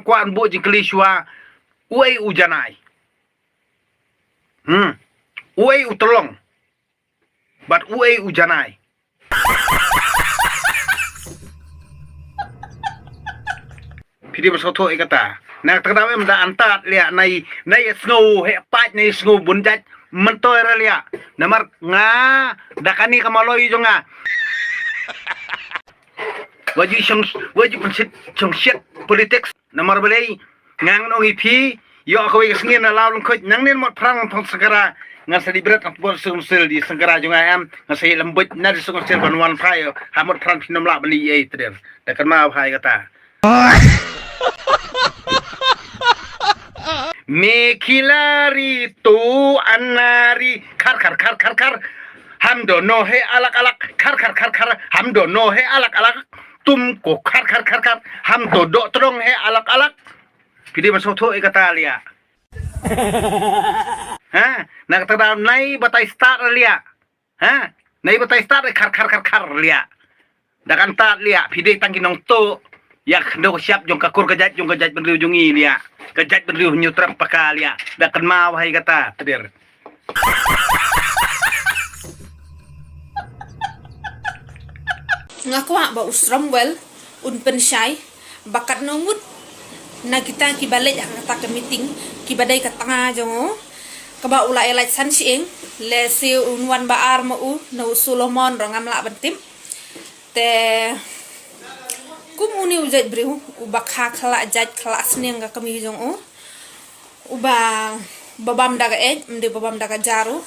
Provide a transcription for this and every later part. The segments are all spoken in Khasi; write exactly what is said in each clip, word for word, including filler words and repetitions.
Kwah ban buh jingkylli shuwa, uei u janai? Hmm. Uei u tlong? Bad uei u janai? Phi dei ban sngewthuh ïa kata. Na kata ka daw em da antad liah, nai, nai sngew heh pat, nai sngew bun jait. Myntoi ra liah. Namar nga da kane ka maloi jong nga. Wat ju shong, wat ju pynshit, shong shit politics. Namar balei, ngan ong ïa phi, ïoh kawei ka sngi na Lawlyngkhuit, nangne mot phrang phong Sengkara, ngan sa dih bret, ngan pynbor suk sil di Sengkara jong nga em, ngan sa ïa lem buit na di suk sil ban wan phai, ha mot phrang phin ym lah ban leh ei tder. Da kynmaw bha ïa kata. Mekilari tu anari khar khar khar khar khar. Ham dono he alak alak khar khar khar khar. Ham dono he alak alak. Tumko khar khar khar khar. Ham to do trong he alak alak. Phi dei ban sngewthuh ïa kata liah. Ha? Na kata daw nai batai start liah. Ha? Nai batai start khar khar khar khar liah. Da kan tad liah, phi dei tang ki nongtuh ïa ka khyndew ka shyiap jong ka kur ka jait jong ka jaitbynriew jong ngi liah. Ka jaitbynriew Hynñiewtrep Paka liah. Da kynmaw bha ïa kata, tder. Nga kwah ba u Sromwell un pynshai ba katno ngut na kita kiba leit ha kata ka meeting kiba dei ka tnga jong u, kaba u la ïa lait san shyieng, lehse un wan ba ar ma u, na u Solomon ruh ngam lah ban tip. Te kum une u jait briew uba kha khlak jait khlak sniang ka kmie jong u, uba, ba bam da ka eit, ym dei ba bam da ka jaru.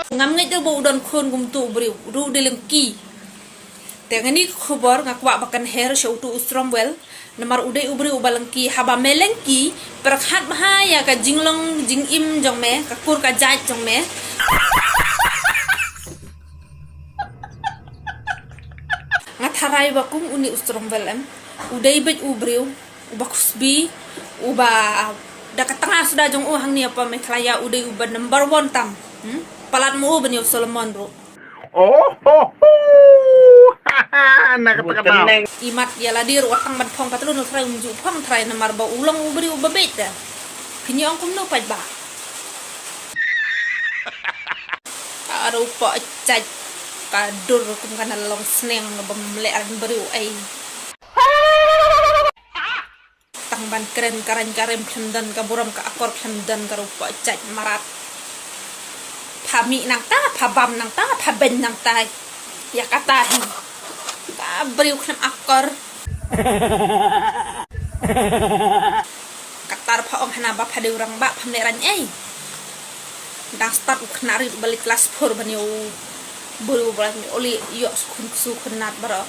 Ngam ngeit ruh ba u don khun kumtu u briew, u dei u dei lyngki. Te nga ni ka khubor nga kwah ba kan her sha utu u Sromwell. Namar u dei u briew uba lyngki, haba me lyngki, pyrkhat bha ïa ka jinglong jingim jong me, ka kur ka jait jong me. Nga tharai ba kum une u Sromwell em, u dei beit u briew uba khusbi, uba da ka tnga suda jong u hangne ha Meghalaya u dei uba number one tam. Hmm? Palat mo u ban ïa u Solomon ruh. Oh, ho, ho. Na kata ka daw. Imat ïa lade ruh tang ban phong patlun u trai um ju phong trai namar ba u long u briew uba beit da. Phin ïa ong kumno pat ba. Ka ruh po chait ka dur kum kana long sneng bym leh ran briew ei. Tang ban kren ka rang ka rem khlem don ka burom ka akor khlem don ka ruh po chait marat. Pha mih nangta, pha bam nangta, pha beiñ nangta. Ïa kata hi. Ka briew khlem akor. Kata ruh pha ong hana ba pha dei u rangbah pham leh rang ei. Dang start u khynnah rit uba leit klas four ban ïa u briew ba leh ïoh skhun ksu khynnat baroh.